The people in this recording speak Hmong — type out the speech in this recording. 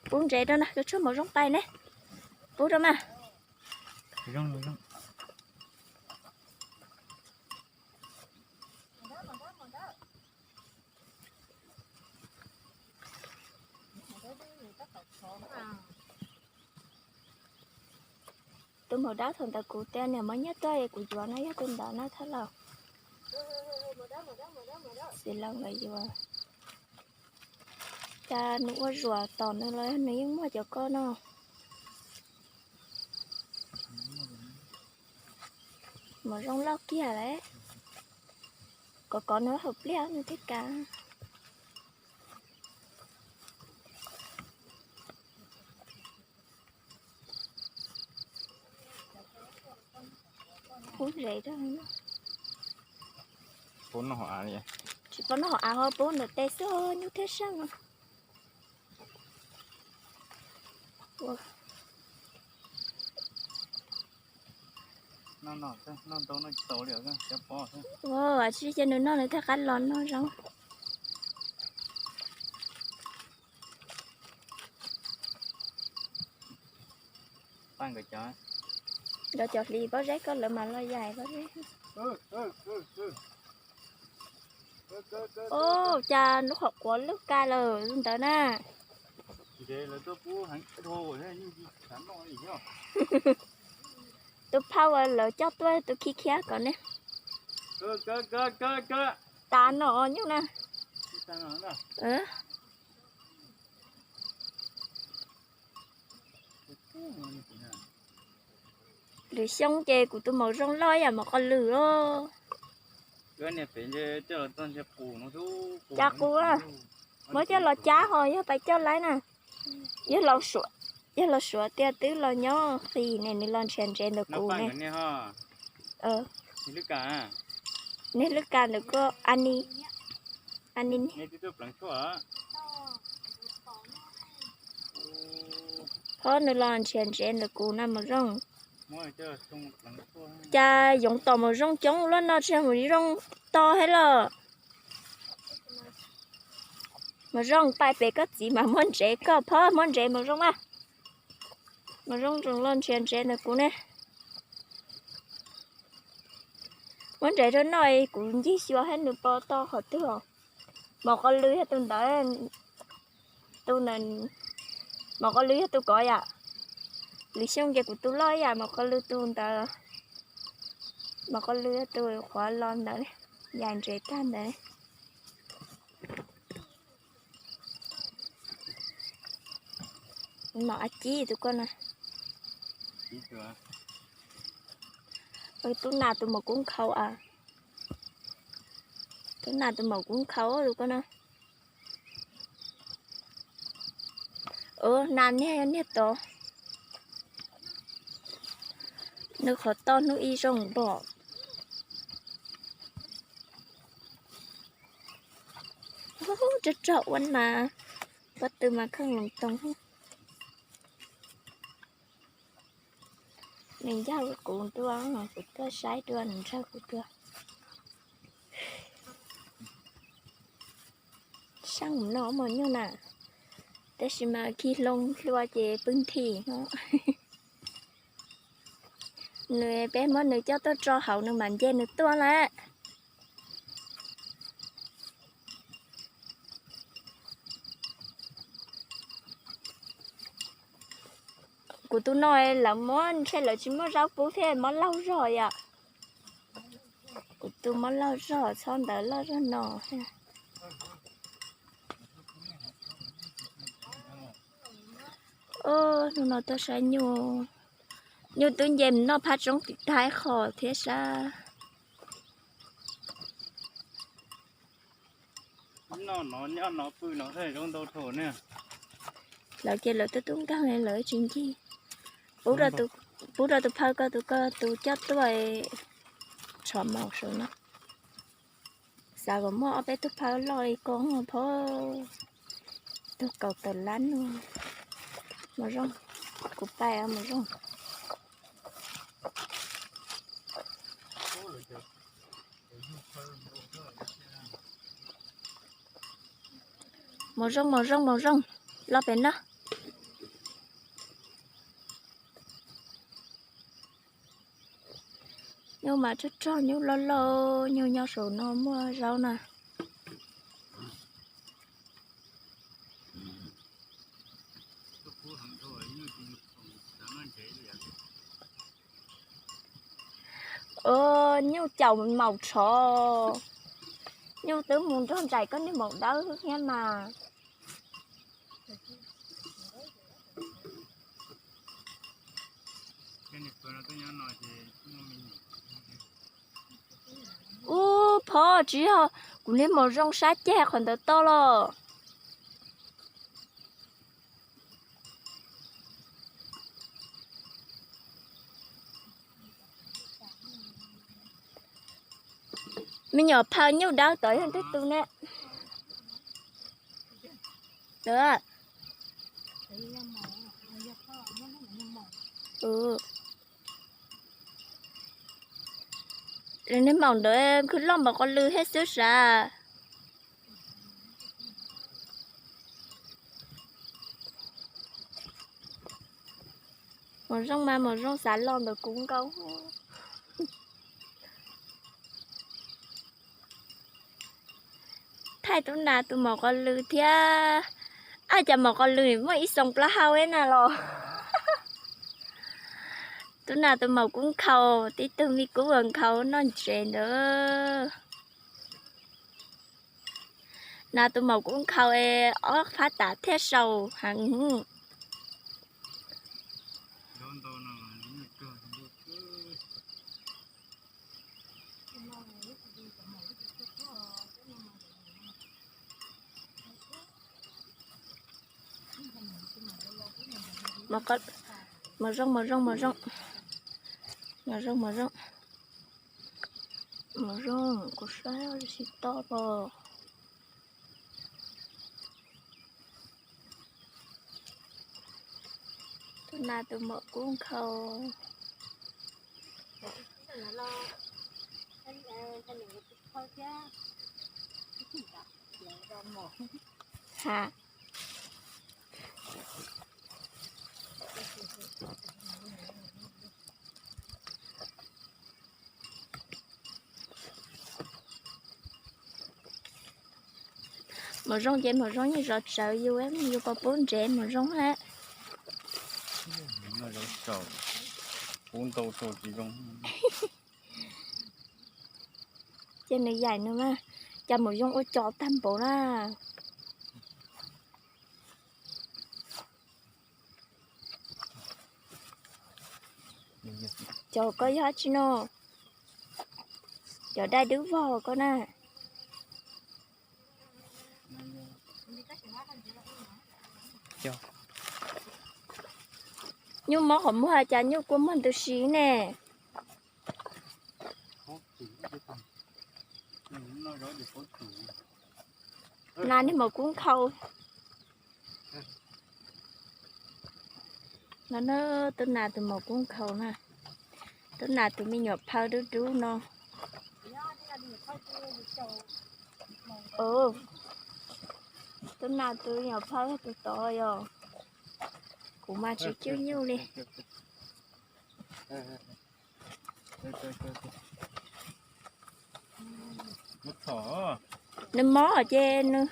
Pub ntsev rau na, koj tshuab mos zoo pais ne. Pub rau mas. Tus maum dab thaum ntawd kuv tias niam mos nyiaj tuaj es kuv yuav no yog tus ntawd na thab laus. Xis laus lawv yuav. Cas nws ua zuam tom nws los nws yeej muaj cov ko no. Mos zoo loj kiag lawm. Kov kov nws hauv pliaj nws thiaj kav. Pub ntsev rau. Tsis pub noj hauv av ho pub ntawm tes xwb nyuj thiab seej. Ua tsis cia nws noj nws thiaj qab los noj zoo. Nkawd cov hliv pob zeb koj lawv mas los yaim pob zeb. Ub, cas lub qhov quav lwj ka lawm ntawd na. Tus phauj uas lawv coj tuaj tus khi khiab kom ne. Tas no nyuj na. Lwm xyoo ces kuv tus maum zoo loj yam maum qos lwm os. Cas qus, muab coj los cab ho yog pais coj laib na. Yog los suav tias twb los nyob qis ne, nws los nrhiav ntsev ntawm kuv ne. Niag lwj kas ntawm koj, a ni, a ni. Ho nws los nrhiav ntsev ntawm kuv na maum zoo. Cas yoov tom maum zoo coob luaj no tsis yog maum zoo to thiab los. Maum zoo, pais pem koj txiv mas muab ntsev koj phob, muab ntsev maum zoo mas. Maum zoo tseem los nrhiav ntsev ntawm kuv ne. Muab ntsev rau noj, kuv ncig xyuas thiab nws puas to qhov twg os. Maum qos lwm yog tus ntawd, tus ntawd, maum qos lwm yog tus kov yam. Lwm xyoo ces kuv tus loj yam maum qos lwm tus ntawd. Maum qos lwm yog tus qhuav los ntawd, yaim ntsev tag ntawd. Maum a cib tus ko na. Tub nas tus maum kub nkhaus a. Tub nas tus maum kub nkhaus tus ko na. Nas niag niag tod. Nws qhov toj hnub ib zoo npom. Rog rog ua mas, pob tw mas kheej loos toos. Nws ncaug kuv dua, kuv tuaj saib dua, nws ncaug kuv dua. Saib mus no mus nyuj na, tab sis mas khi hlo hlua ces pw nthi no. Nws peb muab nws coj tuaj tso hauv nws mam nce nws tuaj lawm. Kuv tus no lawv muab ntshe lawv tsis muaj zaub pub thiab, mob laug zog yom. Kuv tus mob laug zog txhob ntawd loj zog no. Hnub no tuaj saib nyuj, nyuj twb nce mus noj phab tsoob tim taib qho thiab sab. Lawv ces lawv twb tub nkeeg lawv tsis ncig. Pub rau tus phaw ko, tus ko tus coj tuaj tshov maum saum no. Xav kom muaj ob peb tug phaw loj li ko phauj, tug kaum tawm lab no. Maum zoo, kuv pais os maum zoo. Maum zoo, maum zoo, maum zoo, los pem no. Nyuj mas rog rog, nyuj loj loj, nyuj nyob saum no muaj zaub na. Nyuj caum maum tshov. Nyuj twb mus nrog nraim koj niag maum dawb thiab mas. Ub, phob tsis yog, kuv niag maum zoo sab ceg qhov ntawd toj los. Me nyuam phaw nyuj dawb tod yog twb tu ne. Niag maum ntawd khwv loj npaum qhov lwg thiab xwb sav. Maum zoo mas maum zoo xav los ntawm kuv nkaus. Thaij tub nas tus maum qhov lwg thiab. Ab, cas maum qhov lwg muaj ib xoo plaub hau na los. Tub nas tus maum kub nkhaus, tib tug me kub nkhaus noj ntses ntawd. Nas tus maum kub nkhaus es ob phab tas thiaj sau heev. Maum zoo, maum zoo, maum zoo. Maum zoo, maum zoo. Maum zoo, kuv saib tsis toj los. Tub nas tus maum kub nkhaus. Ha. Maum zoo ces maum zoo yeej zov tsawv yus, yus puas pub ntsev maum zoo lawm. Pub ntau rau tsis zoo. Ces nws yaim nws mas, cas maum zoo ua cov tag npaum na. Cov koj yog dab tsi no? Cov dai dub vog koj na. Nyuj mob qhov muag cas nyuj kua muag ntws si ne. Nas niag maum kub nkhaus. No na, tub nas tus maum kub nkhaus na. Tub nas tus me nyuam phaw dub dub no. Tub nas tus me nyuam phaw tus tod yog. Kuv mas tsis cwj nyuj li. Nws mob ces nws